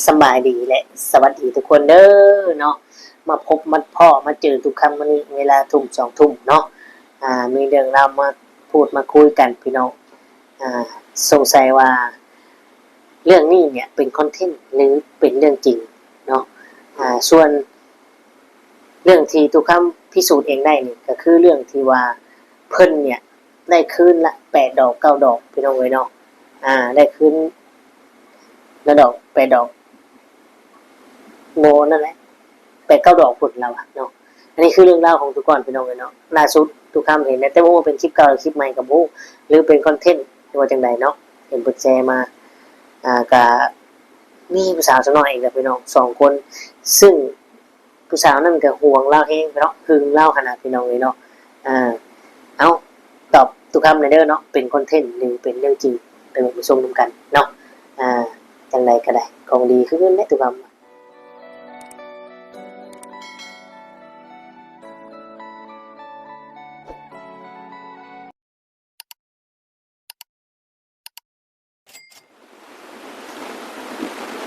ສະບາຍດີ ແລະ ສະຫວັດດີທຸກຄົນເດີເນາະ. ມາພົບມາພໍ້ມາເຈີທຸກຄ່ຳມື້ນີ້ ເວລາທຸ່ມສອງທຸ່ມເນາະ. ອ່າ ມີເລື່ອງລາວມາພູດມາຄຸຍກັນພີ່ນ້ອງ. ອ່າ ສົງໄສວ່າເລື່ອງນີ້ເນຍເປັນຄອນເທັນ ຫຼື ເປັນເລື່ອງຈິງເນາະ. ອ່າ ສ່ວນເລື່ອງທີ່ຕຸຄຳພິສູດເອງໄດ້ນີ້ ກໍຄືເລື່ອງທີ່ວ່າເພິ່ນເນຍ ໄດ້ຄືນລະແປດດອກເກົ້າດອກ ພີ່ນ້ອງເອີຍເນາະ. ອ່າ ໄດ້ຄືນລະດອກແປດດອກ ບໍ່ ນັ້ນແຫຼະ ແປດເກົ້າດອກພຸ້ນລາວວ່າເນາະ. ອັນນີ້ຄືເລື່ອງລາວຂອງຕຸກອນ ພີ່ນ້ອງເອີຍເນາະ. ລ່າສຸດຕຸຄຳເຫັນ ແຕ່ບໍ່ຮູ້ວ່າເປັນຄລິບເກົ່າ ຫຼື ຄລິບໃໝ່ກໍບໍ່ຮູ້ ຫຼື ເປັນຄອນເທັນ ຫຼືວ່າຈັ່ງໃດເນາະ. ເຫັນເພິ່ນແຊມາ ອ່າ ກະມີຜູ້ສາວສາວນ້ອຍອີກແລ້ວ ພີ່ນ້ອງ ສອງຄົນ ຊຶ່ງ ຜູ້ສາວນັ້ນກໍຫວງລາວແຮງເນາະ ຫຶງລາວຂະໜາດ ພີ່ນ້ອງເອີຍເນາະ. ອ່າ ເອົາ ຕອບຕຸຄຳແດ່ເດີເນາະ ເປັນຄອນເທັນ ຫຼື ເປັນເລື່ອງຈິງ ໄປເບິ່ງໄປຊົມນຳກັນເນາະ. ອ່າ ຈັ່ງໃດກໍໄດ້ ຂອງດີຄືເງິນແຫຼະຕຸຄຳ.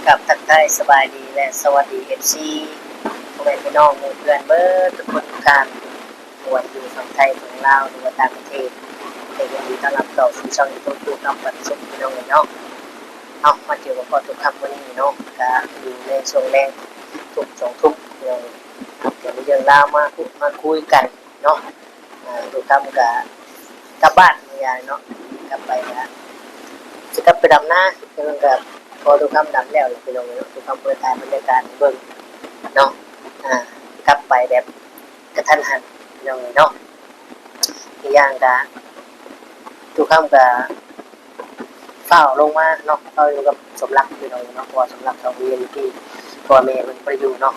ກັບທັກທາຍສະບາຍດີ ແລະ ສະຫວັດດີ ເອັຟຊີ ພໍ່ແມ່ພີ່ນ້ອງໝູ່ເພື່ອນເບິດທຸກຄົນທຸກທ່ານ ບໍ່ວ່າຈະຢູ່ຝັ່ງໄທ ຝັ່ງລາວ ຫຼືວ່າຕ່າງປະເທດ ກໍຍິນດີຕ້ອນຮັບເຂົ້າສູ່ຊ່ອງຢູທູບ ຕຸຄຳປັນສຸກ ພີ່ນ້ອງເອີຍເນາະ. ເອົາ ມາເຈີກັນພໍ້ທຸກຄ່ຳມື້ນີ້ເນາະ ກະຢູ່ໃນຊ່ວງແລງ ທຸ່ມສອງທຸ່ມ ເລື່ອງ ເລື່ອງລາວມາ ມາຄຸຍກັນເນາະ. ອ່າ ຕຸຄຳກະກັບບ້ານເມື່ອຍາຍເນາະ ກັບໄປກະຊິກັບໄປດຳນາ ແຕ່ມັນກະພໍຕຸຄຳດຳແລ້ວແຫຼະ ພີ່ນ້ອງເອີຍເນາະ. ຕຸຄຳເປີດຖ່າຍບັນຍາກາດໃຫ້ເບິ່ງເນາະ. ອ່າ ກັບໄປແບບກະທັນຫັນ ພີ່ນ້ອງເອີຍເນາະ. ອີກຢ່າງກະ ຕຸຄຳກະ ຟ້າວລົງມາເນາະ ຟ້າວຢູ່ກັບສົມລັກ ພີ່ນ້ອງເນາະ ເພາະວ່າສົມລັກເຂົາຮຽນຢູ່ທີ່ ພໍ່ແມ່ເພິ່ນບໍ່ໄດ້ຢູ່ເນາະ.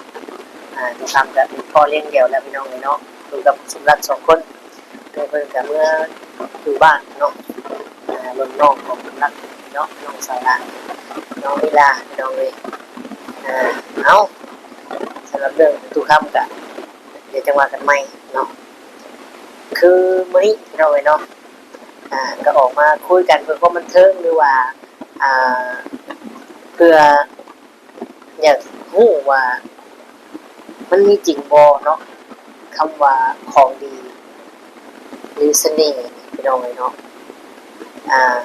ອ່າ ຕຸຄຳກະເປັນພໍ່ລ້ຽງດຽວແລ້ວ ພີ່ນ້ອງເອີຍເນາະ ຢູ່ກັບສົມລັກສອງຄົນ. ແມ່ເພິ່ນກະເມືອຢູ່ບ້ານເນາະ. ອ່າ ເບິ່ງນ້ອງຂອງສົມລັກເນາະ ນ້ອງສາວຫຼ້າ ນ້ອງນິລາ ພີ່ນ້ອງເອີຍ. ອ່າ ເອົາ ສຳລັບເລື່ອງຕຸຄຳກະ ດຽວຈັ່ງວ່າກັນໃໝ່ເນາະ. ຄືມື້ນີ້ພີ່ນ້ອງເອີຍເນາະ ອ່າ ກໍອອກມາຄຸຍກັນເພື່ອຄວາມບັນເທີງ ຫຼືວ່າ ອ່າ ເພື່ອຢາກຮູ້ວ່າມັນມີຈິງບໍ່ເນາະ ຄຳວ່າຂອງດີ ຫຼື ສະເໜ່ ພີ່ນ້ອງເອີຍເນາະ. ອ່າ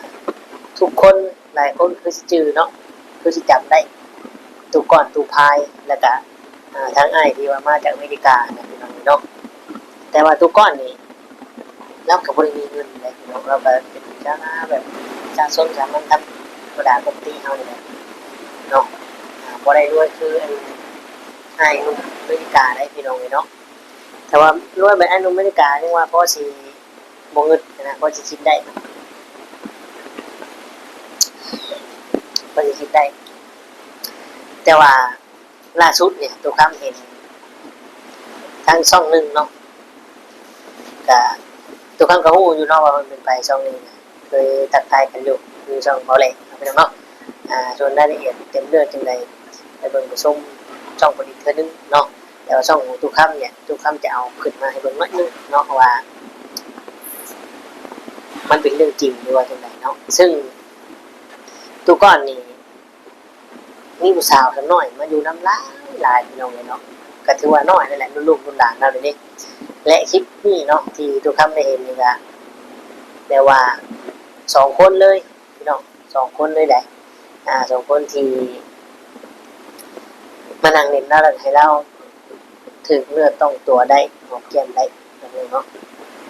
ທຸກຄົນ ຫຼາຍຄົນຄືຊິຈື່ເນາະ ຄືຊິຈຳໄດ້ ຕູ້ກ້ອນຕູ້ພາຍ ແລ້ວກະ ອ່າ ທາງອ້າຍທີ່ວ່າມາຈາກອາເມລິການະ ພີ່ນ້ອງເນາະ. ແຕ່ວ່າຕູ້ກ້ອນນີ້ ລາວກໍບໍ່ໄດ້ມີເງິນໃດພີ່ນ້ອງ ລາວກໍເປັນຊາວນາແບບປະຊາຊົນສາມັນທຳມະດາປົກກະຕິເຮົານີ້ແຫຼະເນາະ. ອ່າ ບໍ່ໄດ້ລວຍຄືອັນອ້າຍໜຸ່ມອາເມລິກາໃດພີ່ນ້ອງເອີຍເນາະ. ແຕ່ວ່າລວຍແບບອ້າຍໜຸ່ມອາເມລິກາຍັງວ່າພໍຊິບໍ່ງຶດນະ ພໍຊິຄິດໄດ້ ພໍຊິຄິດໄດ້. ແຕ່ວ່າລ່າສຸດນີ້ ຕຸຄຳເຫັນທາງຊ່ອງໜຶ່ງເນາະ ກະ ຕຸຄຳກໍຮູ້ຢູ່ເນາະວ່າເພິ່ນເປັນໃຜ ຊ່ອງນີ້ນະ ເຄີຍທັກທາຍກັນຢູ່ ຢູ່ຊ່ອງເບົາແຫຼະເນາະ ພີ່ນ້ອງເນາະ. ອ່າ ສ່ວນລາຍລະອຽດເຕັມເລື່ອງຈັ່ງໃດ ໄປເບິ່ງໄປຊົມຊ່ອງເພິ່ນອີກເທື່ອໜຶ່ງເນາະ. ແຕ່ວ່າຊ່ອງຂອງຕຸຄຳເນຍ ຕຸຄຳຈະເອົາຂຶ້ນມາໃຫ້ເບິ່ງໜ້ອຍໜຶ່ງເນາະ ວ່າມັນເປັນເລື່ອງຈິງ ຫຼືວ່າຈັ່ງໃດເນາະ. ຊຶ່ງຕຸກ່ອນນີ້ ມີຜູ້ສາວສ່ຳນ້ອຍມາຢູ່ນຳຫຼາຍໆ ພີ່ນ້ອງເອີຍເນາະ ກໍຖືວ່ານ້ອຍນັ້ນແຫຼະ ລຸ້ນລູກລຸ້ນຫຼານລາວນີ້ເດ້. ແລະ ຄລິບນີ້ເນາະ ທີ່ຕຸຄຳໄດ້ເຫັນນີ້ກະ ແບບວ່າສອງຄົນເລີຍພີ່ນ້ອງ ສອງຄົນເລີຍໃດ໋ ອ່າ ສອງຄົນທີ່ມານັ່ງຫຼິ້ນລາວ ແລ້ວໃຫ້ລາວຖືກເນື້ອຕ້ອງຕົວໄດ້ ຫອມແກ້ມໄດ້ ເນາະ.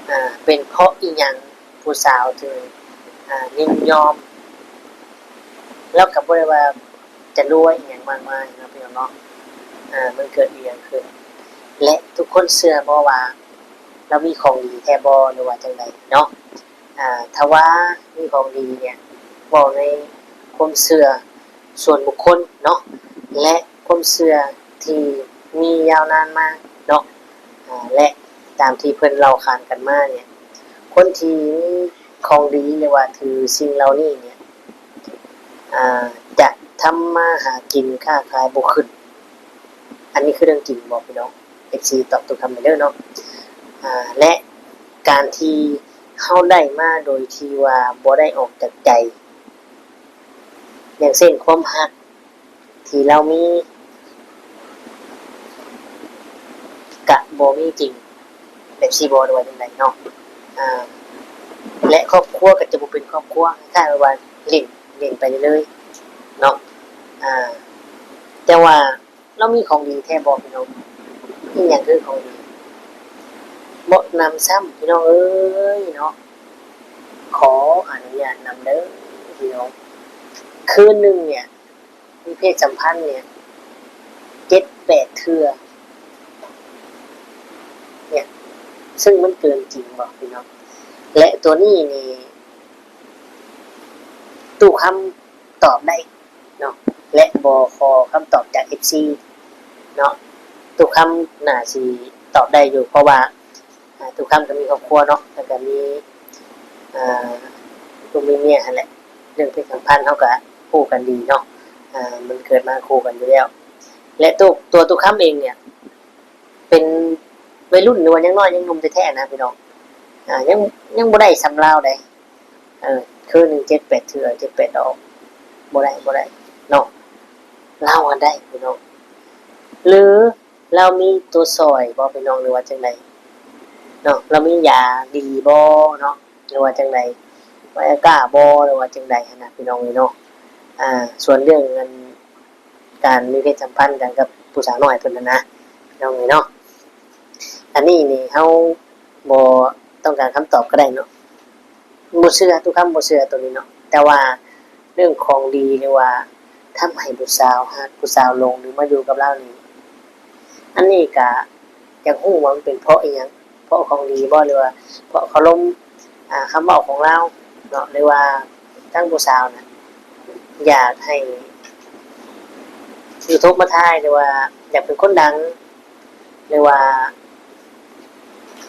ອ່າ ເປັນເພາະອີ່ຫຍັງຜູ້ສາວເຖິງ ອ່າ ຍິນຍອມ ລາວກໍບໍ່ໄດ້ວ່າຈະລວຍອີ່ຫຍັງມາກມາຍເນາະ ພີ່ນ້ອງເນາະ. ອ່າ ມັນເກີດອີ່ຫຍັງຂຶ້ນ ແລະ ທຸກຄົນເຊື່ອບໍ່ວ່າລາວມີຂອງດີແທ້ບໍ່ ຫຼືວ່າຈັ່ງໃດເນາະ? ອ່າ ຖ້າວ່າມີຂອງດີເນຍ ເວົ້າໃນຄວາມເຊື່ອສ່ວນບຸກຄົນເນາະ ແລະ ຄວາມເຊື່ອທີ່ມີຍາວນານມາເນາະ ອ່າ ແລະ ຕາມທີ່ເພິ່ນເລົ່າຂານກັນມາເນຍ ຄົນທີ່ມີຂອງດີ ຫຼືວ່າຖືສິ່ງເຫຼົ່ານີ້ເນຍ ອ່າ ຈະທຳມາຫາກິນຄ້າຂາຍບໍ່ຂຶ້ນ. ອັນນີ້ຄືເລື່ອງຈິງບໍ່ ພີ່ນ້ອງ? ເອັຟຊີຕອບຕຸຄຳແດ່ເດີເນາະ. ອ່າ ແລະ ການທີ່ເຮົາໄດ້ມາໂດຍທີ່ວ່າບໍ່ໄດ້ອອກຈາກໃຈ ຢ່າງເຊັ່ນ ຄວາມຮັກ ທີ່ລາວມີ ກະບໍ່ມີຈິງ ແບບຊີ້ບໍ່ ຫຼືວ່າຈັ່ງໃດເນາະ. ອາ ແລະ ຄອບຄົວກໍຈະບໍ່ເປັນຄອບຄົວ ຄ້າຍໆວ່າຫຼິ້ນ ຫຼິ້ນໄປເລື້ອຍໆເນາະ. ອາ ແຕ່ວ່າລາວມີຂອງດີແທ້ບໍ່ພີ່ນ້ອງ? ອີ່ຫຍັງຄືຂອງດີ? ເບາະໜັງຊ້ຳພີ່ນ້ອງເອີຍເນາະ. ຂໍອະນຸຍາດນຳເດີ້ພີ່ນ້ອງ. ຄືນໜຶ່ງເນຍ ມີເພດສຳພັນເນຍ ເຈັດແປດເທື່ອເນຍ ເຊິ່ງມັນເກີນຈິງບໍ່ພີ່ນ້ອງ? ແລະ ຕົວນີ້ນີ້ ຕູ້ຄຳຕອບໄດ້ເນາະ ແລະ ບໍ່ຂໍຄຳຕອບຈາກເອັຟຊີເນາະ. ຕູ້ຄຳໜ້າຊິຕອບໄດ້ຢູ່ ເພາະວ່າ ອ່າ ຕູ້ຄຳກໍມີຄອບຄົວເນາະ ແລ້ວກໍມີ ອ່າ ລູກມີເມຍຫັ້ນແຫຼະ. ເລື່ອງເພດສຳພັນເຮົາກໍຮູ້ກັນດີເນາະ ອ່າ ມັນເກີດມາຄູ່ກັນຢູ່ແລ້ວ. ແລະ ໂຕ ຕົວຕູ້ຄຳເອງເນຍ ເປັນໄວລຸ້ນ ຫຼືວ່າຍັງນ້ອຍຍັງໜຸ່ມແທ້ໆນະພີ່ນ້ອງ. ອ່າ ຍັງ ຍັງບໍ່ໄດ້ສ່ຳລາວໃດ. ເອີ ຄືໜຶ່ງເຈັດແປດເທື່ອ ເຈັດແປດດອກ ບໍ່ໄດ້ ບໍ່ໄດ້ເນາະ. ລາວຫັ້ນໄດ້ພີ່ນ້ອງ ຫຼື ລາວມີຕົວຊ່ອຍບໍ່ພີ່ນ້ອງ ຫຼືວ່າຈັ່ງໃດເນາະ? ລາວມີຢາດີບໍ່ເນາະ ຫຼືວ່າຈັ່ງໃດ? ໄວອາກ້າບໍ່ ຫຼືວ່າຈັ່ງໃດຫັ້ນນະພີ່ນ້ອງເອີຍເນາະ. ອ່າ ສ່ວນເລື່ອງອັນ ການມີເພດສຳພັນກັນກັບຜູ້ສາວນ້ອຍເພິ່ນຫັ້ນນະ ພີ່ນ້ອງເອີຍເນາະ. ອັນນີ້ນີ້ເຮົາບໍ່ຕ້ອງການຄຳຕອບກໍໄດ້ເນາະ. ບໍ່ເຊື່ອ ຕູ້ຄຳບໍ່ເຊື່ອໂຕນີ້ເນາະ. ແຕ່ວ່າເລື່ອງຂອງດີ ຫຼືວ່າທຳໃຫ້ຜູ້ສາວຮັກ ຜູ້ສາວຫຼົງ ຫຼືມາຢູ່ກັບລາວນີ້ ອັນນີ້ກະຢາກຮູ້ວ່າມັນເປັນເພາະອີ່ຫຍັງ? ເພາະຂອງດີບໍ່ ຫຼືວ່າເພາະຄາລົມ ອ່າ ຄຳເວົ້າຂອງລາວເນາະ ຫຼືວ່າທາງຜູ້ສາວນະ ຢາກໃຫ້ຢູທູບມາຖ່າຍ ຫຼືວ່າຢາກເປັນຄົນດັງ ຫຼືວ່າ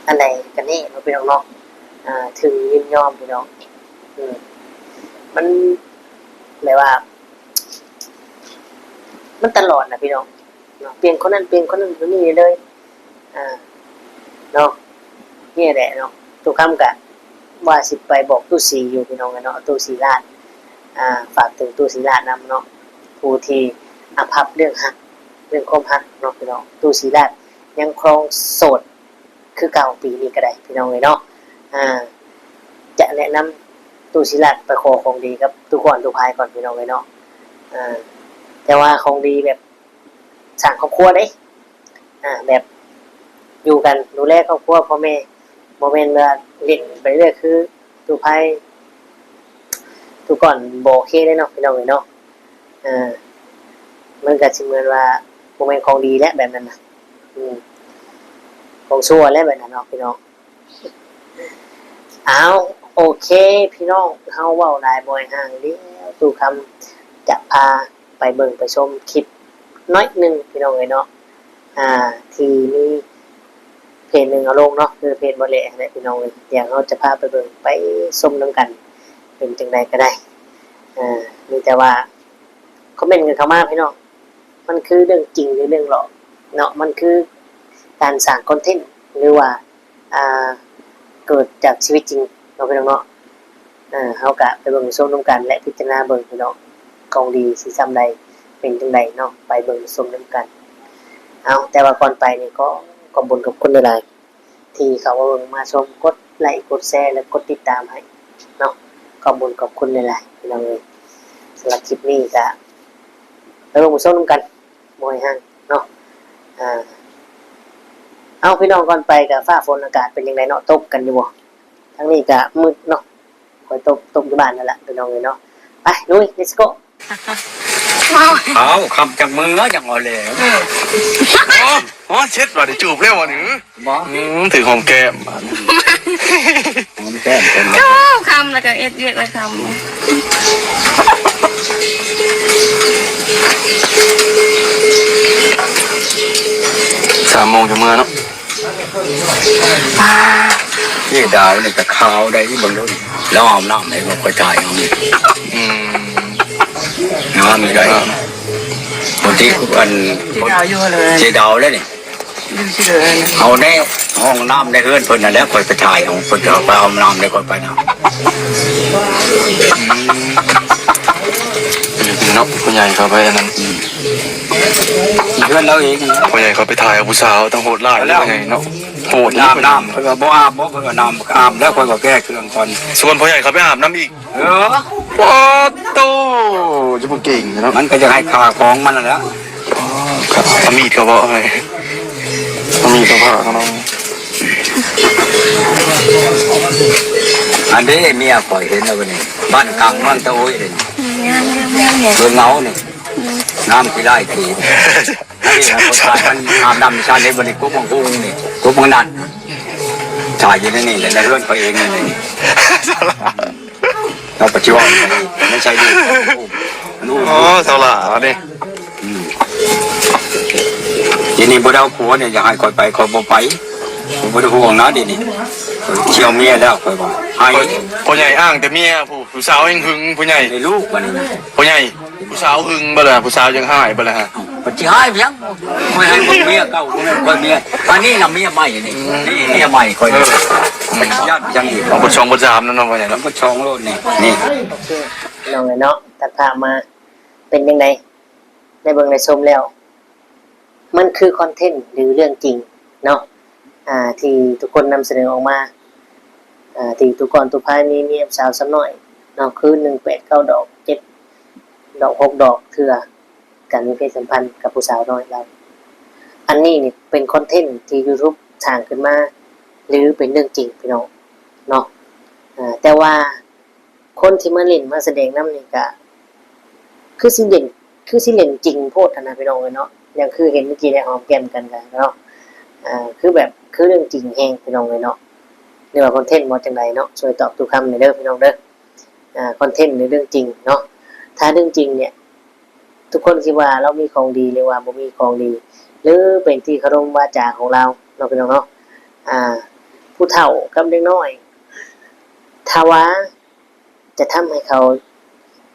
ອັນໃດກັນແນ່ເນາະ ພີ່ນ້ອງເນາະ. ອ່າ ເຖິງຍິນຍອມ ພີ່ນ້ອງ ອືມ ມັນແບບວ່າ ມັນຕະຫຼອດນະ ພີ່ນ້ອງເນາະ ປ່ຽນຄົນນັ້ນ ປ່ຽນຄົນນັ້ນຄົນນີ້ເລີຍ ອ່າ ເນາະ. ນີ້ແຫຼະເນາະ ຕູ້ຄຳກະວ່າຊິໄປບອກຕູ້ສີຢູ່ ພີ່ນ້ອງເນາະ ຕູ້ສີລາດ. ອ່າ ຝາກເຖິງຕູ້ສີລາດນຳເນາະ ຜູ້ທີ່ອະພັບເລື່ອງຮັກ ເລື່ອງຄວາມຮັກເນາະ ພີ່ນ້ອງ. ຕູ້ສີລາດຍັງຄອງໂສດຄືເກົ່າປີນີ້ກໍໄດ້ ພີ່ນ້ອງເອີຍເນາະ. ອ່າ ຈະແນະນຳຕູ້ສີລາດໄປຂໍຂອງດີກັບຕູ້ກ່ອນຕູ້ພາຍກ່ອນ ພີ່ນ້ອງເອີຍເນາະ. ອ່າ ແຕ່ວ່າຂອງດີແບບ ສ້າງຄອບຄົວເດ້ ອ່າ ແບບຢູ່ກັນ ດູແລຄອບຄົວພໍ່ແມ່ ບໍ່ແມ່ນວ່າຫຼິ້ນໄປເລື້ອຍຄືຕູ້ພາຍ ຕູ້ກ່ອນ ບໍ່ໂອເຄເດ້ເນາະ ພີ່ນ້ອງເອີຍເນາະ. ເອີ ມັນກໍຊິເໝືອນວ່າບໍ່ແມ່ນຂອງດີແຫຼະແບບນັ້ນນະ ອືມ ຂອງຊົ່ວແຫຼະແບບນັ້ນເນາະ ພີ່ນ້ອງ. ອ້າວ ໂອເຄ ພີ່ນ້ອງ ເຮົາເວົ້າຫຼາຍບໍ່ໃຫ້ຫ່າງ ດຽວຕູ້ຄຳຈະພາໄປເບິ່ງໄປຊົມຄລິບໜ້ອຍໜຶ່ງ ພີ່ນ້ອງເອີຍເນາະ ອ່າ ທີ່ມີເພຈໜຶ່ງເອົາລົງເນາະ ຄືເພຈບໍ່ແຫຼະຫັ້ນແຫຼະ ພີ່ນ້ອງເອີຍ. ດຽວເຮົາຈະພາໄປເບິ່ງໄປຊົມນຳກັນ ເປັນຈັ່ງໃດກໍໄດ້ ອ່າ ມີແຕ່ວ່າຄອມເມັນກັນເຂົ້າມາ ພີ່ນ້ອງ. ມັນຄືເລື່ອງຈິງ ຫຼື ເລື່ອງຫຼອກເນາະ ມັນຄືການສ້າງຄອນເທັນ ຫຼືວ່າ ອ່າ ເກີດຈາກຊີວິດຈິງເນາະ ພີ່ນ້ອງເນາະ. ເຮົາກະໄປເບິ່ງຊົມນຳກັນ ແລະ ພິຈາລະນາເບິ່ງ ພີ່ນ້ອງ ຂອງດີຊິຊ່ຳໃດ ເປັນຈັ່ງໃດເນາະ ໄປເບິ່ງຊົມນຳກັນ. ເອົາ ແຕ່ວ່າກ່ອນໄປນີ້ ຂໍຂອບບຸນຂອບຄຸນຫຼາຍໆ ທີ່ເຂົ້າມາເບິ່ງມາຊົມ ກົດໄລກົດແຊ ແລະ ກົດຕິດຕາມໃຫ້ເນາະ ຂອບບຸນຂອບຄຸນຫຼາຍໆ ພີ່ນ້ອງເອີຍ. ສຳລັບຄລິບນີ້ກະໄປເບິ່ງໄປຊົມນຳກັນ ບໍ່ໃຫ້ຫ່າງເນາະ. ອ່າ ເອົາ ພີ່ນ້ອງ ກ່ອນໄປກະຟ້າຝົນອາກາດເປັນຈັ່ງໃດເນາະ ຕົກກັນຢູ່ບໍ່? ທາງນີ້ກະມືດເນາະ ຂ້ອຍຕົກ ຕົກຢູ່ບ້ານນັ້ນລະ ພີ່ນ້ອງເອີຍເນາະ. ໄປ ລຸຍ ເລັດສະໂກ. ອ້າວ ຄ່ຳຈັກມື້ຍັງບໍ່ແລ້ວ. ຮອດເຊັດວ່າໄດ້ຈູບແລ້ວຫວານີ້? ບໍ່ ອືມ ຖືກຫອມແກ້ມ ຫອມແກ້ມເພິ່ນ ໂອ້ ຄ່ຳແລ້ວກໍເຮັດວຽກແລ້ວຄ່ຳ. ສາມໂມງຈະເມືອເນາະ. ເຈດາວນີ້ກໍຂາວໄດ໋ ເບິ່ງດູ ລາວອາບນ້ຳໃຫ້ບໍ່ຄ່ອຍຖ່າຍເອົານີ້. ອືມ ງາມຢູ່ໄດ໋. ບາງທີອັນ ເຈດາວຢູ່ຫັ້ນເລີຍ ເຈດາວແລ້ວນີ້ ຢູ່ຊິເລີຍ ເອົາແນ່ຫ້ອງນ້ຳໃນເຮືອນເພິ່ນນັ້ນແຫຼະ ຂ້ອຍໄປຖ່າຍເອົາ ເພິ່ນກໍເອົາໄປອາບນ້ຳ ແລ້ວຂ້ອຍໄປນຳ. ອືມ ເນາະ ຜູ້ໃຫຍ່ເຂົ້າໄປອັນນັ້ນ. ອືມ ລາວເອງ ພໍ່ໃຫຍ່ເຂົາໄປຖ່າຍເອົາຜູ້ສາວ ຕ້ອງໂຫດຮ້າຍເດ້ ພໍ່ໃຫຍ່ເນາະ ໂຫດ ອາບນ້ຳ ເພິ່ນວ່າບໍ່ອາບບໍ່ ເພິ່ນວ່ານ້ຳກໍອາບແລ້ວ ຂ້ອຍກໍແກ້ເຄື່ອງກ່ອນ ຊວນພໍ່ໃຫຍ່ເຂົາໄປອາບນ້ຳອີກ ເອີ ປາດໂຕ ຈະບໍ່ເກັ່ງເນາະ ມັນກໍຈະໃຫ້ຂ້າຂອງມັນນັ້ນແຫຼະ ເອົາມີດເຂົາເບາະ ເອົາມີດເຂົາຜ່າເນາະ ອັນເດ້ ເມຍຂ້ອຍເຫັນແລ້ວບັດນີ້ ບ້ານກາງເມືອງຕະໂອ້ຍເດ້ ເບິ່ງເອົານີ້ ງາມຂີ້ລ້າຍຕີ ອັນນີ້ລະຄົນຕາຍມັນອາບນ້ຳຊາເດ ບັດນີ້ກົບບັກຫຸ່ງນີ້ ກົບບັກນັດ ຖ່າຍຢູ່ໃນນີ້ແຫຼະ ໃນເຮືອນເຂົາເອງນີ້ ເຮົາປະຕິວັດມັນໃຊ້ລູກ ລູກ ອໍ ສາວຫຼ້າເດ້ ອືມ ທີນີ້ບໍ່ໄດ້ເອົາຜົວນີ້ ຢາກໃຫ້ຂ້ອຍໄປ ຂ້ອຍບໍ່ໄປ ຂ້ອຍບໍ່ໄດ້ຫ່ວງນະ ດຽວນີ້ ຊິເອົາເມຍແລ້ວ ຂ້ອຍວ່າ ໃຫ້ ພໍ່ໃຫຍ່ອ້າງແຕ່ເມຍ ຜູ້ ຜູ້ສາວແຮ່ງຫຶງ ພໍ່ໃຫຍ່ ໄດ້ລູກບັດນີ້ນະ ພໍ່ໃຫຍ່ ຜູ້ສາວຫຶງບໍ່ລະ ຜູ້ສາວຍັງຮ້າຍບໍ່ລະ ເອົ້າ ມັນຊິຮ້າຍຫຍັງ ຂ້ອຍໃຫ້ເບິ່ງເມຍເກົ່າ ບໍ່ແມ່ນຂ້ອຍເມຍ ອັນນີ້ນະເມຍໃໝ່ນີ້ ນີ້ເມຍໃໝ່ຂ້ອຍ ເອີ ຢ້ານຫຍັງອີກ ເອົາບົດສອງບົດສາມນຳເນາະ ພໍ່ໃຫຍ່ເນາະ ບົດສອງໂລດນີ້ ນີ້ ໂອເຄ ພີ່ນ້ອງເອີຍເນາະ ຕັດພາບມາ ເປັນຈັ່ງໃດ ໄດ້ເບິ່ງໄດ້ຊົມແລ້ວ ມັນຄືຄອນເທັນ ຫຼື ເລື່ອງຈິງເນາະ ອ່າ ທີ່ທຸກຄົນນຳສະເໜີອອກມາ ອ່າ ທີ່ຕູ້ກ່ອນຕູ້ພາຍມີເມຍສາວສ່ຳນ້ອຍເນາະ ຄືໜຶ່ງແປດເກົ້າດອກ ເຈັດດອກ ຫົກດອກເທື່ອ ການມີເພດສຳພັນກັບຜູ້ສາວນ້ອຍລາວ. ອັນນີ້ນີ້ເປັນຄອນເທັນທີ່ຢູທູບສ້າງຂຶ້ນມາ ຫຼື ເປັນເລື່ອງຈິງພີ່ນ້ອງເນາະ ອ່າ ແຕ່ວ່າ ຄົນທີ່ມາຫຼິ້ນມາສະແດງນຳນີ້ກະ ຄືຊິຫຼິ້ນ ຄືຊິຫຼິ້ນຈິງໂພດຫັ້ນນະພີ່ນ້ອງເອີຍເນາະ ຢ່າງຄືເຫັນເມື່ອກີ້ໄດ້ຫອມແກ້ມກັນກະເນາະ ອ່າ ຄືແບບ ຄືເລື່ອງຈິງແຮງພີ່ນ້ອງເອີຍເນາະ ຫຼືວ່າຄອນເທັນບໍ່ ຈັ່ງໃດເນາະ ຊ່ວຍຕອບຕູ້ຄຳແດ່ເດີພີ່ນ້ອງເດີ ອ່າ ຄອນເທັນ ຫຼື ເລື່ອງຈິງເນາະ ຖ້າເລື່ອງຈິງເນຍ ທຸກຄົນຊິວ່າລາວມີຂອງດີ ຫຼືວ່າບໍ່ມີຂອງດີ ຫຼື ເປັນທີ່ເຄົາລົບວາຈາຂອງລາວເນາະ ພີ່ນ້ອງເນາະ ອ່າ ຜູ້ເຖົ້າກັບເດັກນ້ອຍ ຖ້າວ່າ ຈະທຳໃຫ້ເຂົາ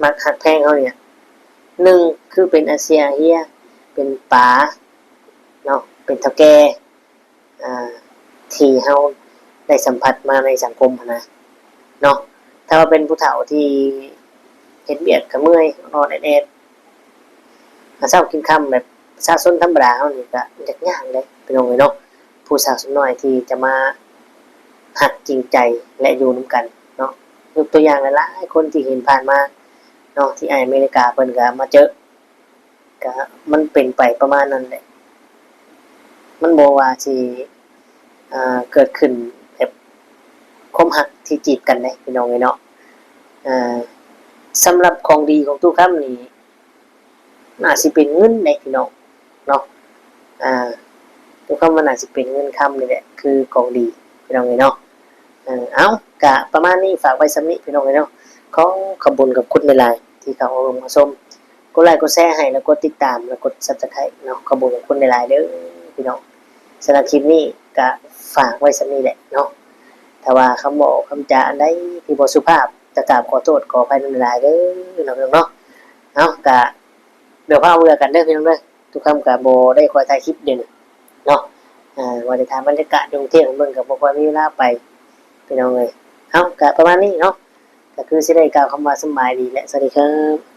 ມັກຮັກແພງເຮົານີ້ ໜຶ່ງ ຄືເປັນອາເຊຍອາເຮຍ ເປັນປາເນາະ ເປັນເຖົ້າແກ່ ອ່າ ທີ່ເຮົາໄດ້ສຳຜັດມາໃນສັງຄົມຫັ້ນນະເນາະ ຖ້າວ່າເປັນຜູ້ເຖົ້າທີ່ເຮັດວຽກກະເມື່ອຍ ນອນແອດໆ ຫາເຊົ້າກິນຄ່ຳ ແບບປະຊາຊົນທຳມະດາເຮົານີ້ກະຍາກໆເດ້ພີ່ນ້ອງເອີຍເນາະ ຜູ້ສາວສ່ຳນ້ອຍທີ່ຈະມາຮັກຈິງໃຈ ແລະ ຢູ່ນຳກັນເນາະ ຍົກຕົວຢ່າງຫຼາຍໆຄົນທີ່ເຫັນຜ່ານມາເນາະ ທີ່ອ້າຍອາເມລິກາເພິ່ນກະມາເຈີ ກະມັນເປັນໄປປະມານນັ້ນແຫຼະ ມັນບໍ່ວ່າຊິ ເກີດຂຶ້ນແບບຄວາມຮັກທີ່ຈີບກັນເດ້ພີ່ນ້ອງເອີຍເນາະ ສຳລັບຂອງດີຂອງຕູ້ຄຳນີ້ ໜ້າຊິເປັນເງິນເດ້ພີ່ນ້ອງເນາະ ອ່າ ຄວາມວ່າໜ້າຊິເປັນເງິນຄຳນີ້ແຫຼະ ຄືຂອງດີພີ່ນ້ອງເອີຍເນາະ ເອົ້າ ກະປະມານນີ້ ຝາກໄວ້ສ່ຳນີ້ພີ່ນ້ອງເອີຍເນາະ ຂໍຂອບບຸນຂອບຄຸນຫຼາຍໆ ທີ່ເຂົ້າມາເບິ່ງມາຊົມ ກົດໄລກົດແຊໃຫ້ ແລະ ກົດຕິດຕາມ ແລະ ກົດຊັບສະໄຄເນາະ ຂອບບຸນຂອບຄຸນຫຼາຍໆເດີພີ່ນ້ອງ ສຳລັບຄລິບນີ້ກະຝາກໄວ້ສ່ຳນີ້ແຫຼະເນາະ ຖ້າວ່າຄຳເວົ້າຄຳຈາອັນໃດທີ່ບໍ່ສຸພາບ ກະກາບຂໍໂທດຂໍອະໄພນຳຫຼາຍໆເດີພີ່ນ້ອງເນາະ ເອົ້າ ກະ ດຽວພາເມືອກັນເດີພີ່ນ້ອງເດີ ຕູ້ຄຳກະບໍ່ໄດ້ຄ່ອຍຖ່າຍຄລິບດຽວນີ້ເນາະ ເອີ ວ່າຈະຖ່າຍບັນຍາກາດຢູ່ກຸງເທບໃຫ້ເບິ່ງກະບໍ່ຄ່ອຍມີເວລາໄປພີ່ນ້ອງເອີຍ ເອົ້າ ກະປະມານນີ້ເນາະ ກະຄືຊິໄດ້ກ່າວຄຳວ່າສຳບາຍດີ ແລະ ສະຫວັດດີຄັບ.